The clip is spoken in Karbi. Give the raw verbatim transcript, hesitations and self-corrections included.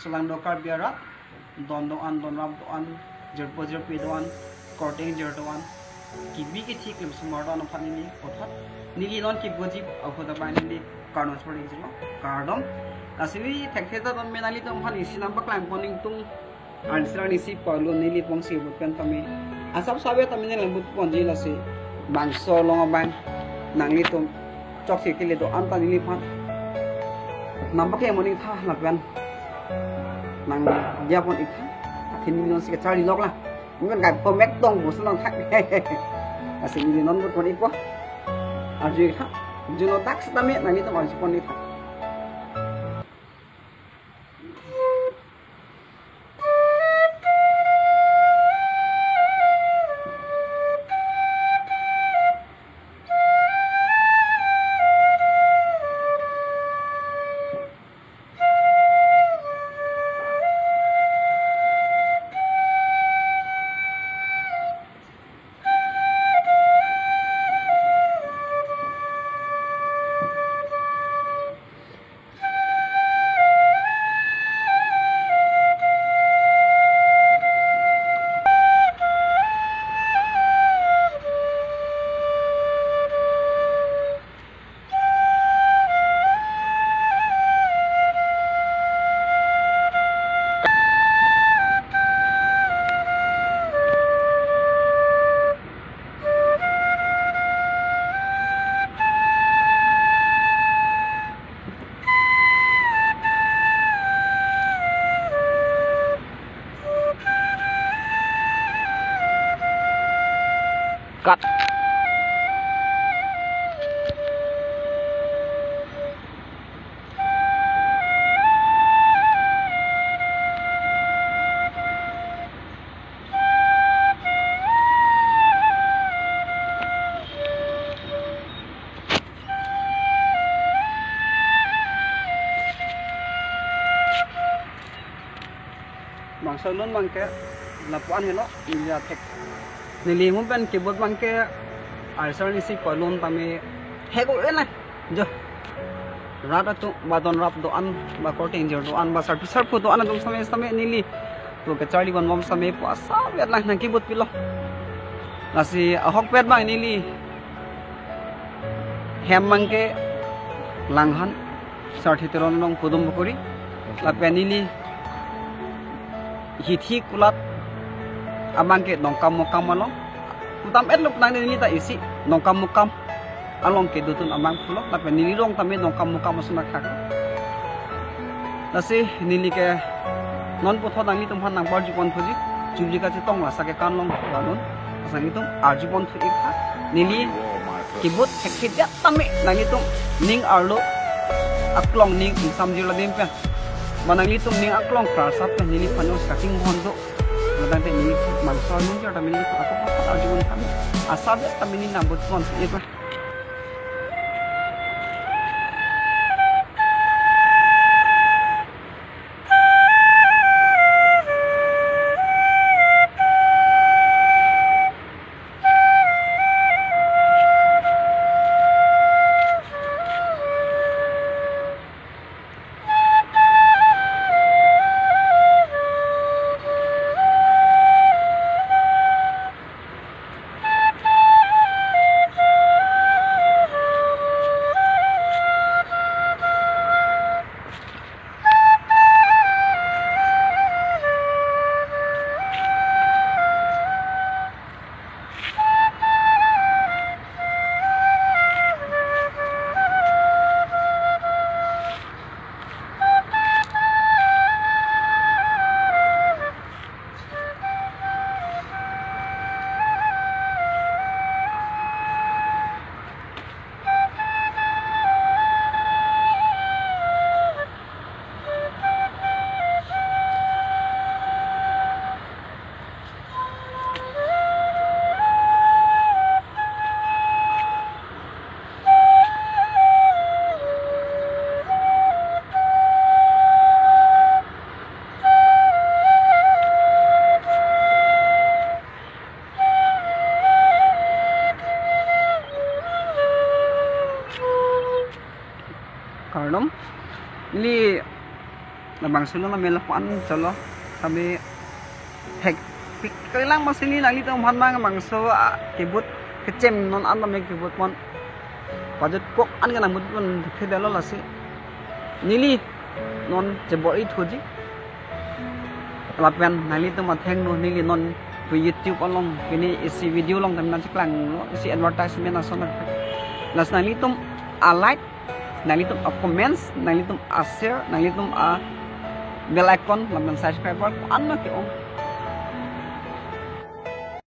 Selang do Karbi arat, don do-an, don rap do-an, jirpo jirpi do-an, korte ingjir do-an, kibi kithik lim sumar do-an aphan neli puthot, neli non kibuji ahut abang neli kardom sar-ikji lo, kardom. Lasi neli thekthe ta tame nanglitum aphan isi nangpaklang pon ingtung, answer isi palu neli pongsi but pen tame. Asap sabe tame neli but ponji lasi bangso along abang nanglitum choksi kili do-an ta neliphan nangpaklang pon ingtha lapen nangdiya pon ingtha. Athe neli non si kacharli lok lang. Mungkin kai po mek tong bus lang thak. Lasi neli non but pon ikpo. Arju ingtha. Juno dak sitame nanglitum arju pon ingtha. Cut. Bangso non abangke lapu-an helo, neli athek. Neli mum pen kibut abangke answer isi palu tame hek-o-e na. Jo. Rat atum ba don rap do-an, ba korte ingjir do-an, ba sarpi sarpo do-an atum sitame sitame neli pu kacharli van bom sitame pu asap vet lang nangkibut pilo. Lasi ahokpet abang neli hem abangke Langhan, Sarthe Teron along Pudum Pukuri. Lapen neli hithi kulat abangke Nongkam Mokam along. Kutam et lup nang neli ta isi Nongkam Mokam along kedotun abang pulo, lapen neli rong tame Nongkam Mokam ason akhak. Lasi neli ke non puthot nanglitum aphan nangparju pon thuji, chuli kachetong lasa ke kan long lanon, lasi nanglitum arju pon thu ik tha, neli kibut thekthedetame nanglitum ning arlo aklong ning ingsamjir adim pen, ma nanglitum ning aklong krasap pen neliphan jongsi kating bon do. Ladak te neli bangso nung jar tame neli ako pathar arju pon tame. Asap tame neli nangput pon thu ik tha. Bangso lo na melo pan cholo. Kami hek pik kelang masini nanglitum aphan mang bangso, ah, kebut kechem non an tame kebut pon. Pajut kok an kenang but pon thedalo lasi. Neli non chebor-i thuji. Lapen nanglitum athengno neli non pu YouTube along pini isi video along tame nangcheklanglo, isi advertisement ason. Lasi nanglitum a like, nanglitum a comments, nanglitum a share, nanglitum a bell icon lapen subscriber ko-an ma ke-ong